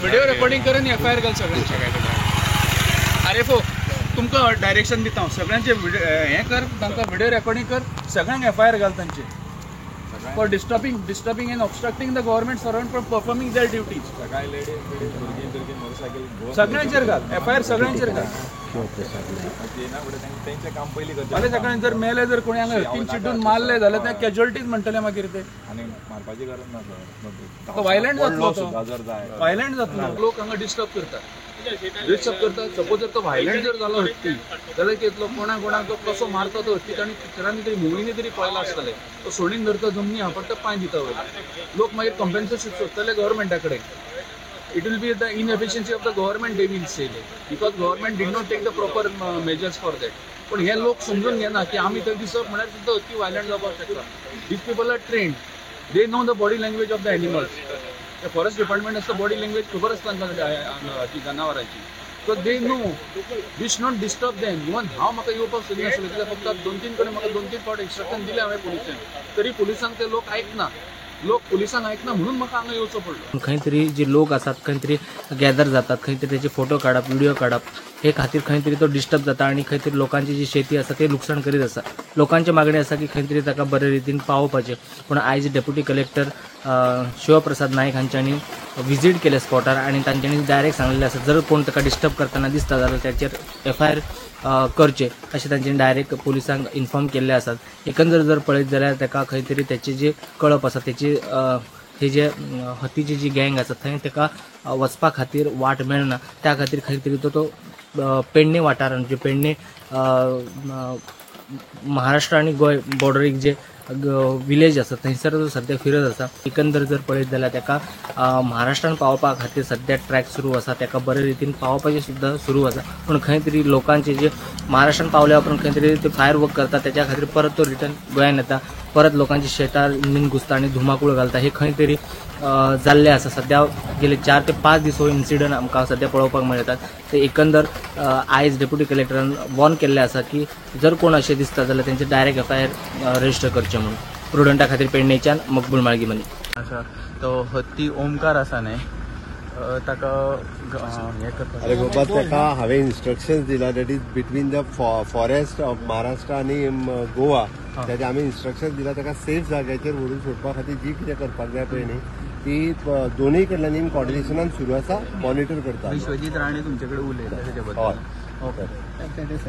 Video recording कर आनी FIR घाल सगळ्यांचे. आरएफओ, तुमकां डायरेक्शन दिता हांव. सगळ्यांचे हें कर, तांकां व्हिडिओ रेकॉर्डिंग कर, सगळ्यांक एफआयआर घाल तांचे for disturbing and obstructing the government servant from performing their duties. सकाळी लेडीज भुरगीं भुरगीं मोटरसायकल. सगळ्यांचेर घाल एफआयआर, सगळ्यांचेर घाल. येना फुडें तेंचें काम पयलीं करचें. फाल्यां सकाळी जर मेले, जर कोणी हांगा हत्तीन चिड्डून मारले जाल्यार ते कॅज्युअलिटीज म्हणटले मागीर ते. आनी मारपाची गरज ना सर. तो violent जातलो तो. सुद्दां जर जाय. व्हायलंट जातलो. लोक हांगा डिस्टर्ब करतात, डिस्टर्ब करतात. सपोज जर तो व्हायलंट जर जालो हत्ती जाल्यार कितें? कोणा कोणाक तो कसो मारता तो हत्ती, ताणी पिक्चरांनी तरी, मुवींनी तरी पळयला आसतलें. तो सोडीन धरता, जमनी आपडटा, पांय दिता वयले. लोक मागीर कंपेन्सेशन सोदतले गव्हर्मेंटा कडेन. It will be the inefficiency of the government, they will say, because government did not take the proper measures for that. पण हे लोक समजून घेना की आमी थंय दिसप म्हळ्यार सुद्दां हत्ती व्हायलंट जावपाक शकता. These people are trained, they know the body language of the animals. ते फॉरेस्ट डिपार्टमेंट आसता, बॉडी लँग्वेज खबर आसता तांकां ती जनावरांची. So they know we should not disturb them. Even हांव म्हाका येवपाक सोदिनासलें, कित्याक फक्त दोन तीन कडेन म्हाका दोन तीन फावट इन्स्ट्रक्शन दिलें हांवें पुलिसांक, तरी पुलिसांक ते लोक आयकना. लोक पुलिसांक आयकना म्हणून म्हाका हांगा येवचो पडलो. खंय तरी जे लोक आसात, खंय तरी गॅदर जातात, खंय तरी तेचे फोटो काडप, व्हिडिओ काडप हे खातीर खंय तरी तो डिस्टर्ब जाता आनी खंय तरी लोकांची जी शेती आसा ते लुकसाण करीत आसा. लोकांची मागणी आसा की खंय तरी ताका बरे रितीन पावोवपाचें. पूण आयज डेप्युटी कलेक्टर शिवप्रसाद नायक हांच्यांनी विजीट केले स्पॉटार आनी तांच्यांनी डायरेक्ट सांगलेलें आसा, जर कोण ताका डिस्टर्ब करतना दिसता जाल्यार ताचेर एफआयआर करचे अशें तांच्यांनी डायरेक्ट पुलिसांक इन्फॉर्म केल्ले आसात. एकंदर जर पळयत जाल्यार ताका खंय तरी तेचे जे कळप आसा, तेची हे जे हतीची जी गँग आसा, थंय ताका वचपा खातीर वाट मेळना. त्या खातीर खंय तरी तो तो पेडणे वाठारान, जे पेडणे महाराष्ट्र आनी गोंय बॉर्डरीक जे विलेज आसा, थंयसर तो सद्या फिरत आसा. एकंदर जर पळयत जाल्यार ताका महाराष्ट्रान पावपा खातीर सद्या ट्रॅक सुरू आसा. ताका बरे रितीन पावपाचें सुद्दां सुरू आसा. पूण खंय तरी लोकांचे जे महाराष्ट्रान पावल्या उपरांत खंय तरी ते फायर वर्क करतात, त्याच्या खातीर परत तो रिटर्न गोंयान येता, परत लोकांच्या शेतार बीन घुसता आनी धुमाकूळ घालता. हे खंय तरी जाल्लें आसा. सद्या गेले 4 ते 5 दीस हो इन्सिडंट आमकां सद्या पळोवपाक मेळटात. ते एकंदर आयज डेप्युटी कलेक्टरान वॉर्न केल्लें आसा की जर कोण अशें दिसता जाल्यार तेंचे डायरेक्ट एफआयआर रजिस्टर करचें म्हणून. प्रुडंटा खातीर पेडणेच्यान मकबूल माळगीमनी. आसा तो हत्ती ओमकार आसा न्ही, ताका हें करपाक. अरे बाबा, ताका हांवें इन्स्ट्रक्शन्स दिला, that is between the forest of Maharashtra आनी गोवा. ताजे आमी इन्स्ट्रक्शन दिला, ताका सेफ जाग्याचेर व्हरून सोडपा खातीर जी कितें करपाक जाय पळय न्ही, ती दोनूय कडल्यान इन कॉर्डिनेशनान सुरू आसा, मॉनिटर करता. विश्वजीत राणे तुमचे कडेन उलयता तेच्या बद्दल? हय. ओके.